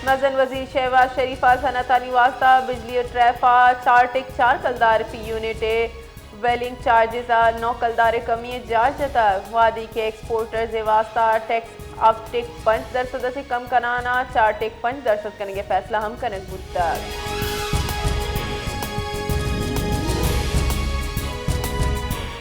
مزن وزیر شہباز شریف ء صنعتانی واستہ بجلی ء ٹریف ء چار ٹک چار کلدار فی یونٹ ء ویلنگ چارجز ء نو کلدار ء کمی ء جار جتگ، وہدے کہ ایکسپورٹرز ء واستہ ٹیکس ہفت ٹک پنچ درسد ء چہ کم کنان ء چار ٹک پنچ درسد کنگ ء فیصلہ ہم کنگ بوتگ۔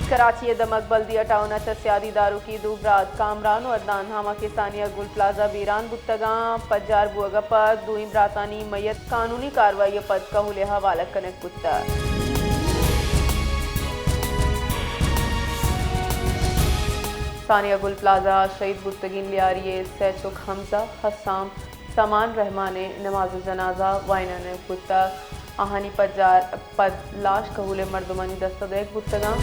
کراچی ء دمگ بلدیہ ٹاؤن ء چہ سیادی داروکی دو برات کامران و عدنان ہما کہ ثانیہ گل پلازہ بیران بوتگاں، پجار بوگ ء پد دوئیں براتانی میت قانونی کاروائی ء پد کہول ء حوالہ کنگ بوتگ۔ ثانیہ گل پلازہ ء شہید بوتگیں لیاری ء سئے چک حمزہ، حسام، سامان رحمان ء نماز جنازہ وائنانگ بوتگ۔ آہانی پجار پد لاش کہول ء مردمانی دست ء دئیگ بوتگاں۔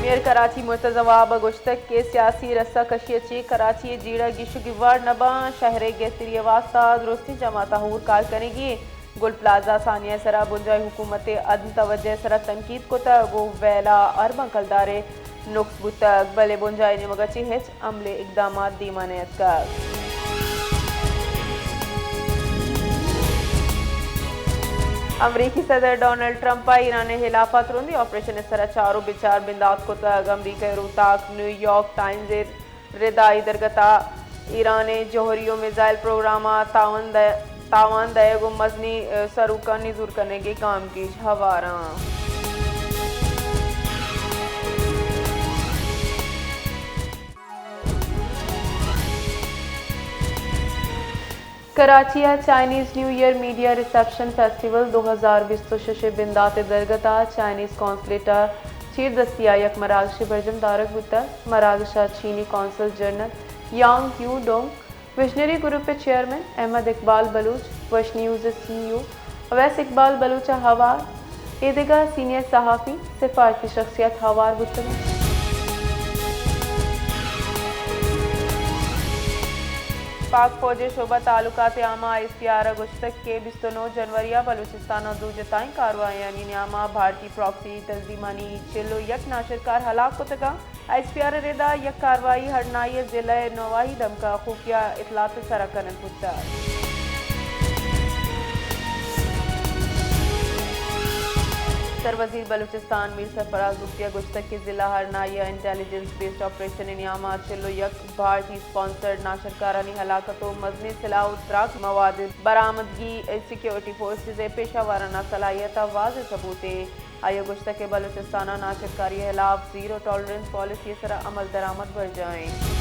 میئر کراچی مرتضی وہاب ء گوشتگ کہ سیاسی رسہ کشی ء چہ کراچی ء جیڑہ گیشگی وڑ نہ باں، شہر ء گہتری ء واستہ درستیں جماعت ء ہور کار کنگی۔ گل پلازہ ثانیہ ء سرا بنجاہی حکومت ء عدم توجہ ء سرا تنقید کتگ و ویلا ارباں کلدار ء نقص بوتگ، بلے بنجاہی نیمگ ء چہ ہچ عملی اقدامات دیما نیاتکگ۔ امریکی صدر ڈونلڈ ٹرمپ ء ایران ء ہلاف ء ترندیں آپریشن ء سرا چار و بچار بندات کتگ۔ امریکہ ء روتاک نیویارک ٹائمز ء ردا اے درگت ء ایران ء جوہری و میزائل پروگرام ء تاوان دئے-، تاوان دئیگ و مزنیں، ء، سروکانی زور کنگ ء گامگیج ہوار آں۔ کراچی ء Chinese New Year media reception festival دو ہزار بیست و شش ء بندات ء درگت ء چائنیز قونصلیٹ ء چیردستی ء یک مراگشے برجم دارگ بوتگ۔ مراگش ء چینی consul general Yang Yu Dong, visionary group ء چیئرمین احمد اقبال بلوچ، وش نیوز ء سی ای او اویس اقبال بلوچ ء ہوار، اے دگہ سینئر صحافی، سفارتی شخصیت ہوار بوتگ انت۔ پاک فوج ء شعبہ تعلقات عامہ آئی ایس پی آر ء گوشتگ کہ بیست و نو جنوری ء بلوچستان ء دو جتائیں کارروائیانی نیام ء بھارتی پراکسی تنظیمانی چل و یک ناشرکار ہلاک کتگ انت۔ آئی ایس پی آر ء ردا یک کارروائی ہرنائی ء ضلع ء نواہی دمکا خفیہ اطلاعات ء سرا کنگ بوتگ۔ سروزیر بلوچستان میر سرفراز بگٹی ء گوشتگ کہ ضلع ہرنائی ء انٹیلیجنس بیسڈ آپریشن ء نیام ء چل و یک بھارتی اسپانسرڈ ناشرکارانی ہلاکت و مزنیں سلاہ و تراک مواد برآمدگی سیکیورٹی فورسز ء پیشہ وارانہ صلاحیت ء واضح ثبوت انت۔ آئی ء گوشتگ کہ بلوچستان ء ناشرکاری ء ہلاف زیرو ٹالرنس پالیسی ء سرا عمل درآمد برجاہ انت۔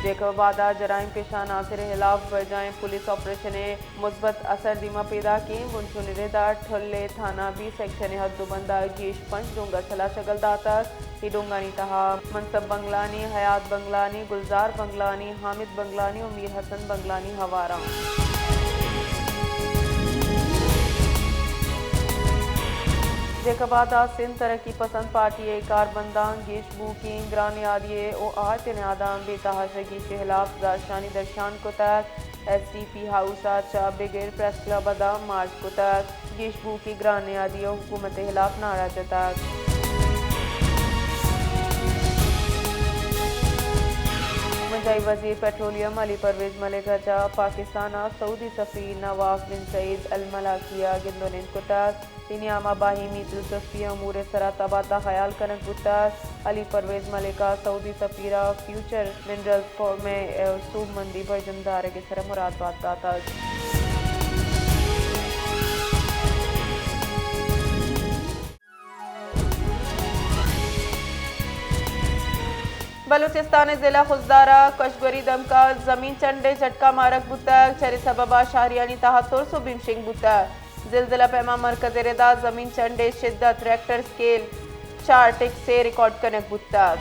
جیکب آباد ء جرائم پیشہ عناصر ء ہلاف برجاہیں پولیس آپریشن ء مثبت اثر دیما پیداک انت۔ بنچونی ردا ٹھل ء تھانہ بی سیکشن ء حد و بند ء گیش پنچ ڈونگ ء سلاہ شگل داتگ۔ اے ڈونگانی تہا منصب بنگلانی، حیات بنگلانی، گلزار بنگلانی، حامد بنگلانی و میر حسن بنگلانی ہوار انت۔ جیکب آباد ء سندھ ترقی پسند پارٹی ء کاربنداں گیش بوکیں گران نیادی ء و آرت ء نیاداں بے تحاشگی چہ ہلاف زہرشانی درشان کتگ۔ ایس ڈی پی ہاؤس ء چہ بگر پریس کلب ء داں مارچ کتگ۔ گیش بوکی گران نیادی ء حکومت ء ہلاف نعرہ جتگ۔ بنجاہی وزیر پیٹرولیم علی پرویز ملک ء چہ پاکستان ء سعودی سفیر نواف بن سعید الملاکی ء گند و نند کتگ۔ اے نیام ء باہمی دلچسپی امور ء سرا تبادلہ خیال کنگ بوتگ۔ علی پرویز ملک ء سعودی سفیر ء فیوچر منرلز فورم ء سوبمندی برجم دارگ ء سرا مراد بات داتگ۔ بلوچستان ء ضلع خضدار ء کشگوری دمکا زمین چنڈ ء جھٹکا مارگ بوتگ، چرے سبب ء شہریانی تہا ترس و بیمشنگ بوتگ۔ زلزلہ پیما مرکز ء ردا زمین چنڈ ء شدت ریکٹر اسکیل چار ٹک سے ریکارڈ کنگ بوتگ۔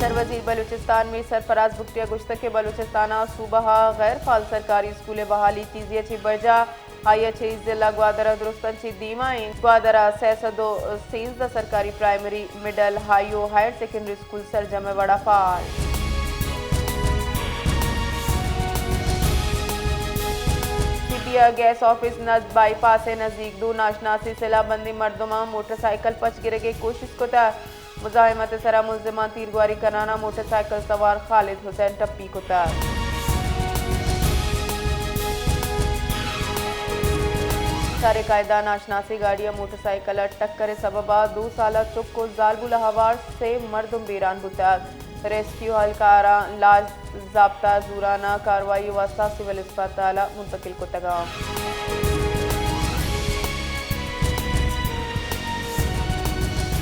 سروزیر بلوچستان میر سرفراز بگٹی ء گوشتگ کہ بلوچستان ء صوبہ ء غیر فعال سرکاری اسکول ء بحالی تیزی ء چہ برجاہ، آئی ء چہ ضلع گوادر ء درستاں چہ دیما انت۔ گوادر ء سئے سد و سیزدہ سرکاری پرائمری، مڈل، ہائی و ہائر سیکنڈری اسکول سرجم ء وڑا فعال۔ سی یا گیس آفس نزد بائی پاس ءِ نزیک دو ناشناسیں سلاہ بندیں مردماں موٹر سائیکل پچ گرگ ءِ کوشست کتگ۔ مزاحمت ءِ سرا ملزماں تیرگواری کنان ءَ موٹر سائیکل سوار خالد حسین ٹپی کتگ۔ شہر قائدہ ناشناسیں گاڑی ءَ موٹر سائیکل ءِ ٹکر ءِ سبب ءَ دو سالہ چک ءُ زالبول ءَ ہوار سے مردم بیران بوتگ۔ ریسکیو اہلکاراں لاش زابتا زوران ءَ کاروائی ءِ واستہ سول اسپتال ءَ منتقل کتگ اَنت۔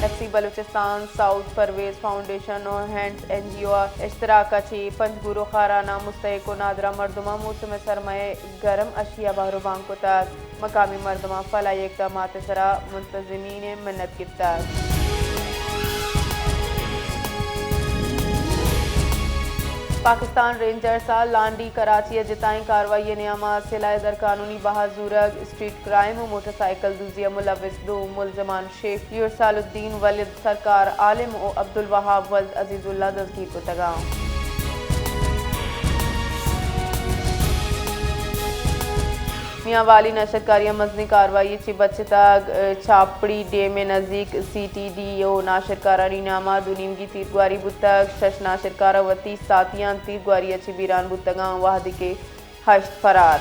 ایف سی بلوچستان، ساؤتھ پرویز فاؤنڈیشن ءُ ہینڈز این جی او ءِ اشتراک ءَ چہ پنجگور ءُ خاران ءَ مستحق ءُ نادراہ مردماں موسم سرما ءِ گرم اشی ءَ بہر ءُ بانگ کتگ۔ مقامی مردماں فلاحی اقدامات ءِ سرا منتظمین ءِ منت گپتگ۔ پاکستان رینجرز ءَ لانڈی کراچی ءَ جتائیں کاروائی ءِ نیام ءَ سلاہ ءِ درقانونی بہا زورگ، اسٹریٹ کرائم ءُ موٹر سائیکل دزی ءَ ملوث دو ملزمان شیخ یورسال الدین ولد سرکار عالم ءُ عبدالوہاب ولد عزیز اللہ دزگیر کتگ اَنت۔ میانوالی نشتکاریاں مزنیں کاروائی چہ بچتگ۔ چاپڑی ڈیم ءِ نزیک سی ٹی ڈی ءُ ناشرکارانی نیام ءَ دو نیمگی تیرگواری بوتگ۔ شش ناشرکار وتی ساتیاں تیرگواری ءَ چہ بیران بوتگ اَنت، وہدے کہ ہشت فرار۔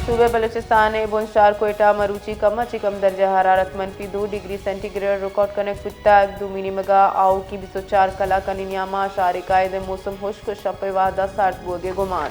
صوبہ بلوچستان ءِ بنشار کوئٹہ ءَ مروچی کم ءَ چہ کم درجہ حرارت منفی دو ڈگری سینٹی گریڈ ریکارڈ کنگ بوتگ۔ دومی نیمگ ءَ آؤکی بیست ءُ چار کلاکانی نیام ءَ شہر قائد ءِ موسم ہشک ءُ شپ ءِ وہد ءَ سارت بوگ ءِ گمان۔